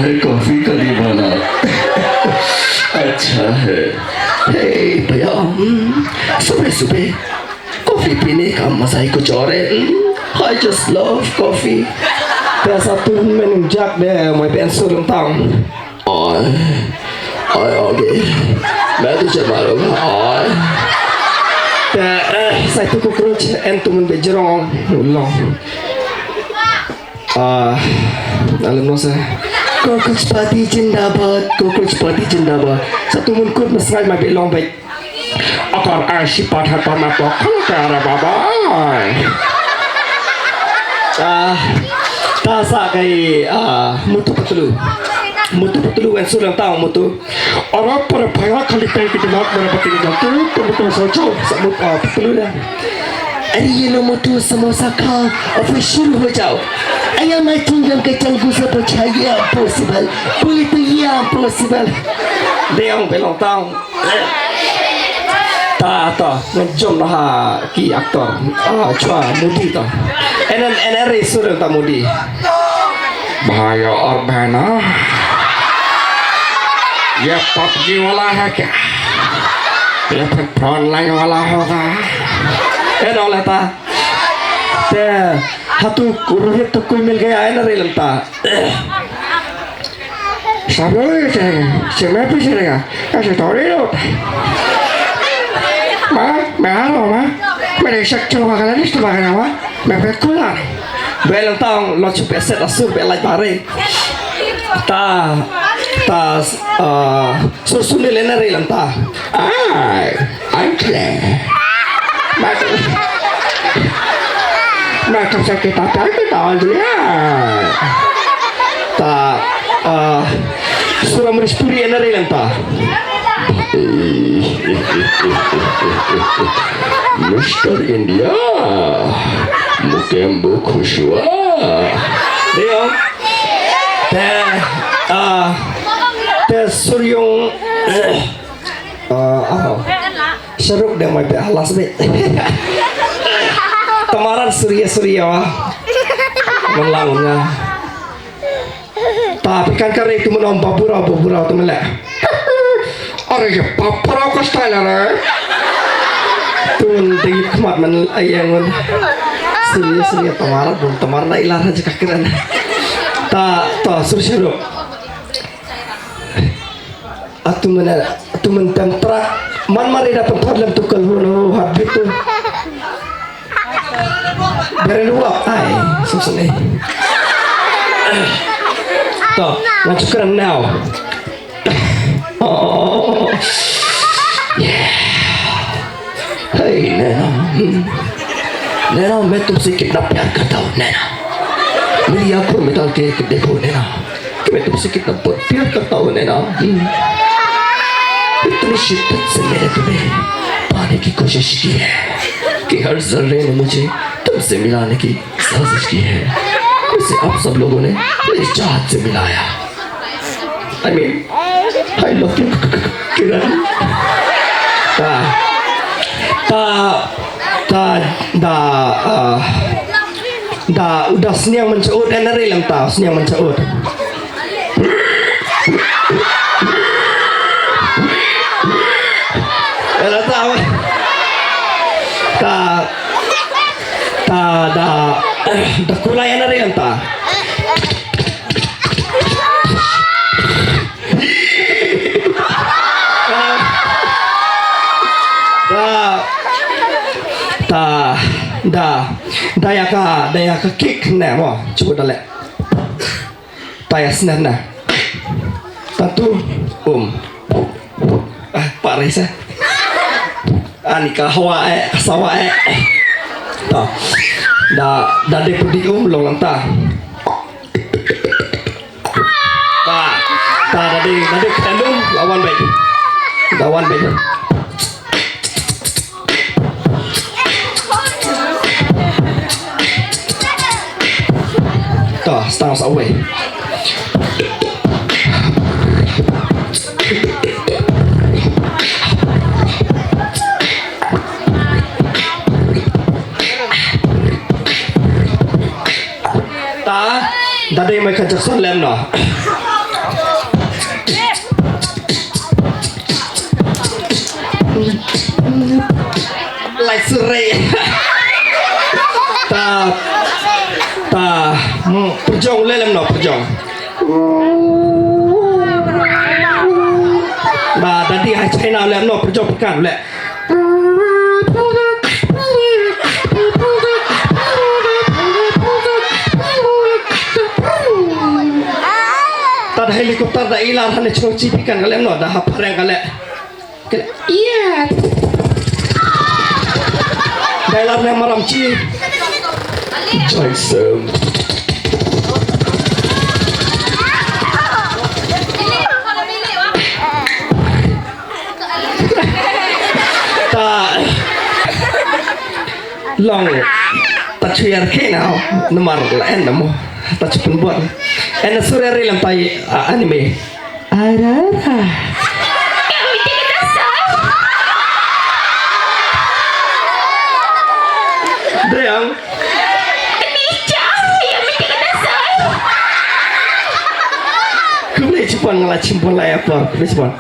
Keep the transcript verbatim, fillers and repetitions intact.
है, कॉफी कली बना। अच्छा है। हे भैया, हम्म, सुबह सुबह कॉफी पीने का मजा ही कुछ और है। हम्म, I just love coffee. Te sa tu men jak de mai ben sur lem tang. Oi, oi, okay. मैं तुझे मारूंगा, oi. Te, eh, sa tu cockroach en tu men be jrong long. Ah, alam no sa. Cockroach Party jindabad, Cockroach Party jindabad. Sa tu men kut mesngai mai be long be. Akar ai sipat hat pamat to kang tara babai. Ah, ta sa kai, ah, mutu patlu. Mutu patlu en sulang tang mutu. Ora para phaya khali kai ki dimak mara pati ni jatu, tu mutu socho, sa mut, ah, patlu dah. अरे ये लो मोटू समोसा खाओ और फिर शुरू हो जाओ। अय्या मैं चिंगम के चंगू से तो चाहिए पॉसिबल। बोले तो ये पॉसिबल. Dei ong be long tang. Ta, ta, ngan jom na ha ki actor. Ah, chwa movie ta. Enen, enen re sur ta movie. Bhai aur bhena. Ye PUBG wala hai kya? Ye phir frontline wala hoga? Eno leta. Te, hatu Rohit to koi mil gaya, enen re leta. Sabi, se, se me pisi rega, ya se tori lo. Ma, me halo, ma. Me de sak chuma kala ni stu bagana, ma. Me pe kula. Be lem tang lo chupe set asur be lai bare. Ta, ta, ah, sur suni lena re lem ta. Ai, ai kle. Mak, mak sa kita ta kita on dia. Ta, ah, sur Amrish Puri ena re lem ta. Mister India, mukem bu khushwa. Dei ong. Te, ah, te sur yung, eh, ah, ah. Sharuk dei mai te halas dei. Tamaran Surya Surya wa. Menlang nya. Ta pikan kare tu menom babura babura tu melek. Are ye babura ko style are. Tun dei khmat men ayang men. Surya Surya tamaran bun tamaran ilar aja kakiran. Ta, ta Surya Sharuk. Atu men, atu men tem trak. Man mari da pentar lem tukal hulu habit tu. Bere luap ai, susah ni. To, ngacu keren now. Oh, yeah. Hey, Nena. Hmm. Nena, मैं तुमसे कितना प्यार करता हूँ, नैना। मेरी आंखों में डाल के एक देखो, नैना। कि मैं तुमसे कितना बहुत प्यार करता हूँ, नैना। हम्म। इतनी शिद्दत से मैंने तुम्हें पाने की कोशिश की है कि हर जर्रे ने मुझे तुमसे मिलाने की साजिश की है। उसे आप सब लोगों ने मेरी चाहत से मिलाया। I mean, I love you, Kiran. Ta, ta, ta, da, ah, da, u da sniang mynta ut, eh, nari lang ta, sniang mynta ut. Eh, la ta, ta, ta, da, da kulai nari lang ta. Da. Ta. Da. Da ya ka, da ya ka kick ne mo. Cuba da le. Ta ya snen na. Tatu. Um. Ah, paris eh. Ani ka hawa eh, ka sawa eh. Ta. Da, da de pudi um long lang ta. Ta, ta, da dei, da dei kata lum, lawan baik. Lawan baik. Ta, stang sa wei. Ta, da dei Michael Jackson lem no. Jong leh lem noh pyrjong. Ba dadi ha China leh noh pyrjong pyrkhat leh. Tad helicopter da ilar hane chong chi pikan ka leh noh da ha phareng ka leh. Iya. Dailar ne maram chi. Joy Sem. Ta long ta chuyar ke na namar la en namo ta chupun buat en surya rilam tai anime. Arara. Yang mesti kata soi. Dayang. Nisha, yang mesti kata soi. Kumne chipon ngala chimpon la ya por. Kumne chipon.